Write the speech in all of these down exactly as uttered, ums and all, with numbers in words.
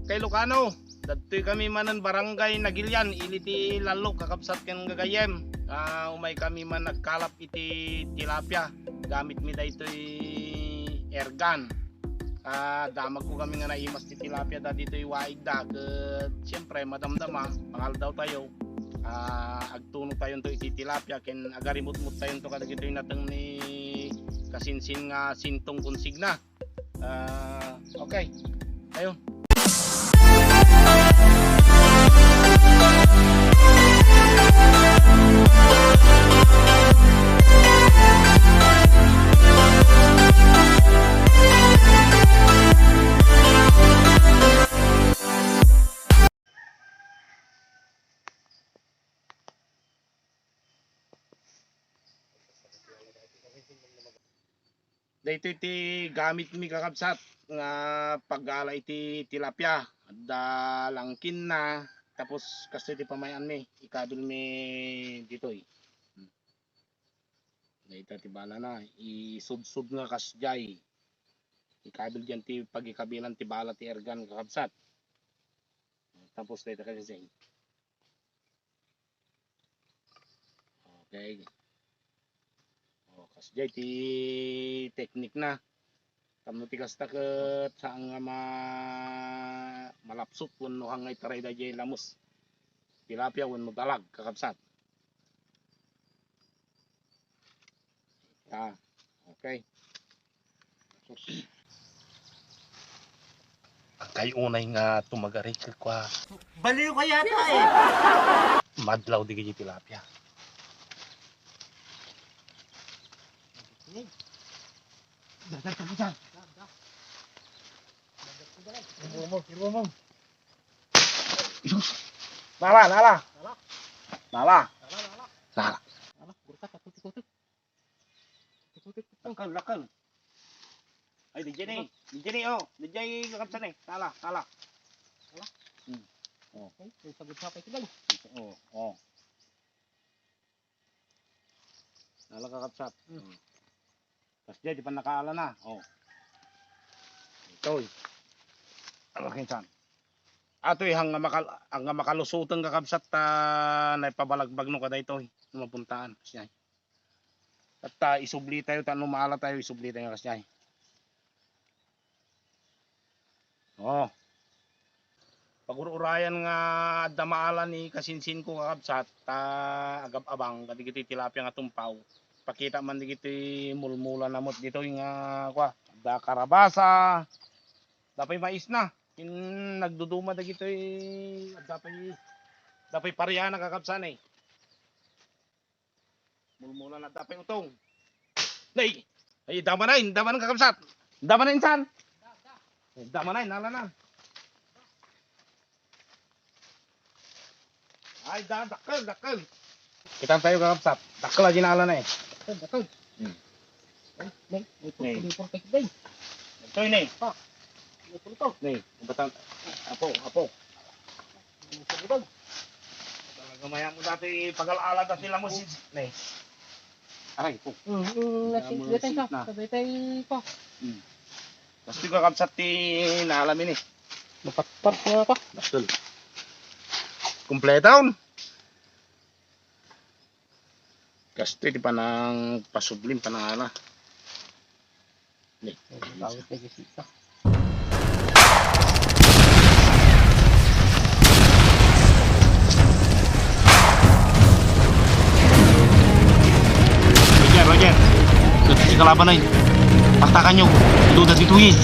Kay Lucano, dagitoy kami manen Barangay Nagilian, ili ti Lallok, kakabsat ken gagayyem. Ah, umay kami man nagkalap iti tilapia. Gamit mi daytoy air gun. Ah, damagko kami nga naimas ti tilapia dagitoy waig da, ket siyempre, madamdama, pangaldaw tayo. Ah, agtuno tayo iti tilapia, ken agarimutmot tayo kadagitoy nateng ni kasinsin nga sintong konsigna. Ah, okay. Ayun. Daytoy ti gamit mi, kakabsat, nga pag-ala iti tilapia. Adda langkinna, tapos kastoy ti pamay-an mi, ikabil mi ditoy. Dayta ti balana, isudsud nga kasdiay. Ikabil diyan ti pagikabilan ti bala ti air gun, kakabsat. Tapos dayta kasi. Okay. O, kasdiay ti teknik na. Tapno ti kasta ket saan nga ma-, malapsot wenno saan nga itaray daydiay lamus. Tilapia wenno dalag, kakabsat. Ah, okay. Agkay unay nga tumagari ket kua. Baliw ka yata eh. Madlaw dagiti tilapia. Dadag ka dyan. Irumong, irumong. Nala, nala. Nala. Nala. Nala. Nala. Nala. Burka, kaputi-puti. Dakkel, dakkel. Ay, di dyan eh. Di dyan eh, oh. Di dyan eh, kakabsat eh. Tala, tala. Tala? Hmm. Oh. Ay, may sagot pa kay Tigay. Oh, oh. Tala, kakabsat. Hmm. Hmm. Tapos dyan, di pa nakaala na. Oh. Ito eh. Ang akin saan? Atoy, hang nga makal-, hang nga makalusuteng, kakabsat, ta naipabalagbag no kada itoy, no mapuntaan. Siya. At, ah, isubli tayo, ta no maala tayo, isubli tayo, kasi ay. Oh. Pagur-urayan nga adda maala ni kasinsin ko, kakabsat, ta agab-abang, kadigiti tilapia nga tumpaw. Pakita man digiti mulmula na met ditoy nga, kwa, adda karabasa, adda pay mais na. Kin nagduduma dagitoy, adda pay, adda pay pariana, kakabsat, eh. Mulmula na, adda pay utong. Nay! Ay, dama na, dama na, kakabsat. Dama na, insan. Dama na, nala na. Ay, da-, dakkel, dakkel. Kita tayo, kakabsat. Dakkel, aginala na eh. Dakkel, dakkel. Hmm. Ay, may, may Nay. Purpose, may purpose, day. Ito yun eh. Pa. May purpose. Nay, batang, apo, apo. May purpose, day. Talaga maya mo dati pag-alala dati lang mo si Nay. Aray, po. Hmm, hmm, Damo nasi-, ng dati ka. Sweet na. Sabay tayo pa. Hmm. Basta yung kakabsat ti nalamin eh. Mapatpat nga pa. Bastul. Kumpleto. Kastoy ti panangpasublim, panangala. Ni. Tawag tayo sa isa. Roger, Roger. Ket ti kalaban ay. Paktakanyo. Duda ditoy.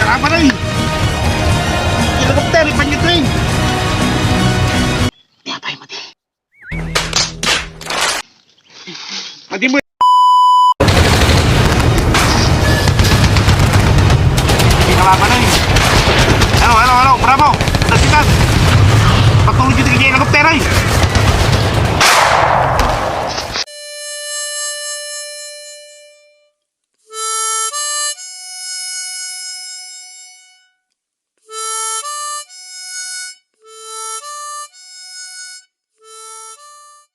Kalaban ay! Helicopter, ipan nyo to eh! Di pa yung mati. Mati mo. Di kalaban ay. Ano, ano, ano, bravo! Nasitan! Pagtulog dito kay helicopter ay!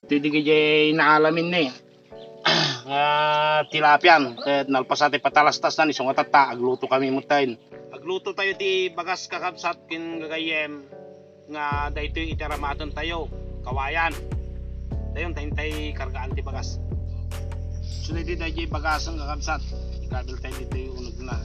Ti digidiay naalamin ni nga tilapian, ket nalpas ti patalastasnan, isu nga tatta, agluto kami metten. Agluto tayo ti bagas, kakabsat ken gagayyem, nga daytoy iti aramaten tayo, kawayan. Dayon, ta intay kargaan ti bagas. So, daytoy daydiay bagasen, kakabsat. Ikabel tayo ditoy unegna.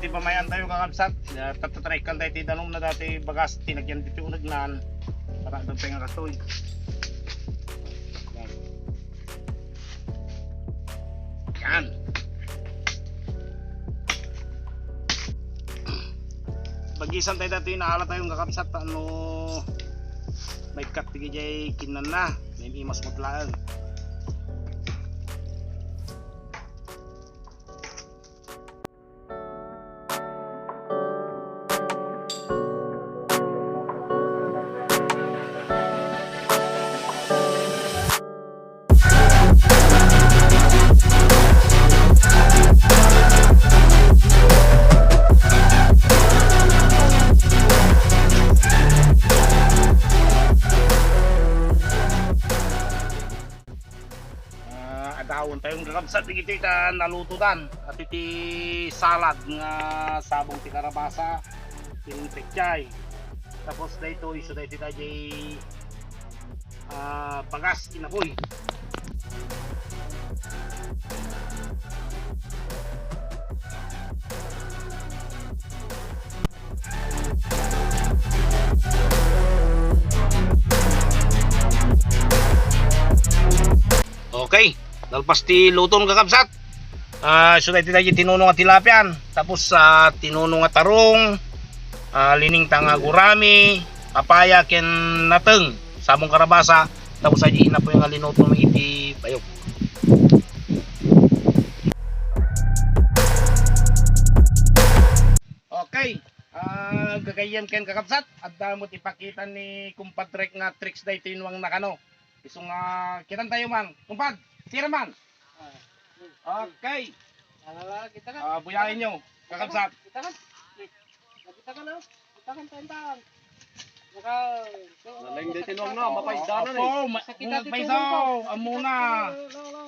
Iti pamayan tayo, kakabsat. Ya, tatatrekan tayo ti danum na dati bagas, tinagyan dito unagnan. Para daw tayo nga kastoy. Yan. Bagisan tayo dati, naala tayo nga kakabsat, ano, may kat ti jay kinan na, may imas mo tlaen. Ah, adawon tayo nga kakabsat, dagiti ta nalutodan. At iti salad nga sabong ti karabasa, iti pechay. Tapos daytoy, isu daytoy daydiay, ah, bagas inapoy. Okay, nalpas ti luton, kakabsat. Ah, isu daytoy daydiay tinuno nga tilapian, tapos, ah, tinuno nga tarong, ah, liningta nga gurami, papaya ken nateng, sabong karabasa, tapos ay inapoy nga linuto iti bayog. Okay. Ah, gagayyem ken kakabsat, adda met ipakita ni kumpadrek nga tricks daytoy nuang na kano. Isu nga kitan tayo man. Kumpad, sira man. Okay. Ala, kita ka. Ah, buyain nyo, kakabsat. Kita ka. Kita ka na. Kita ka, tendang. Naka, Nalaing daytoy nuang na, mapaidanan eh. Opo, ma-, Sakita ti mapaidaw, tulong ko. Amuna. Sakita ti tulong, no, no.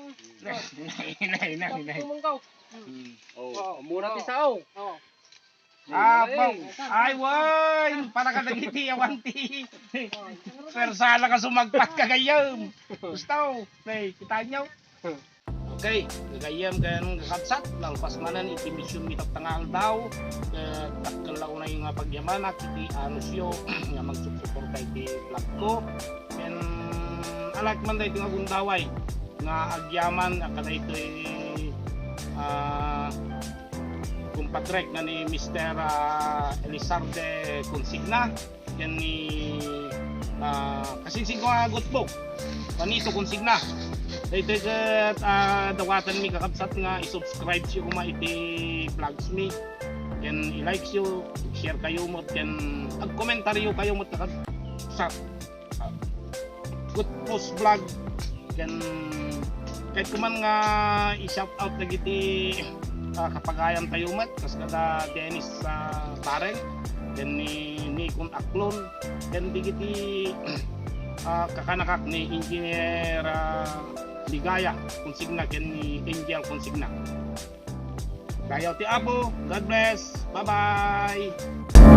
Inay, inay, inay, inay. Tulong ko. Hmm. Oh, Oo. Amuna ti sao. Oo. Ah, Ay, pa-, ay, way! Para kadagiti awan ti persala nga sumagpat, gagayyem. Gusto, nay, kita nyo? Okay, gagayyem ken kakabsat, nalpas manen iti mission mi tatta nga aldaw, ket dakkel la unay nga pagyamanak iti anusyo nga magsupsuporta iti vlog ko. Ken alak man daytoy nga gundaway nga agyaman a kadaytoy, ah, kumpadrek nga ni Mister, ah, Elizarde Consigna ken ni, ah, kasinsin ko nga gutbog, Juanito Consigna. Daytoy ket, ah, dawatenmi, kakabsat, nga i-subscribe yo koma iti vlogs mi ken i-like yo, share kayo met ken agkomentaryo kayo met, kakabsat. Ah, Gutpos Vlog. Ken kayatko man nga i-shout out dagiti, ah, kapagayam tayo met, kas kada Dennis, ah, Bareng, ken ni Nikon Aklon, ken dagiti, ah, kakanakak ni Engineer, ah, Ligaya Consigna ken ni Angel Consigna. Dayaw ti Apo. God bless. Bye-bye.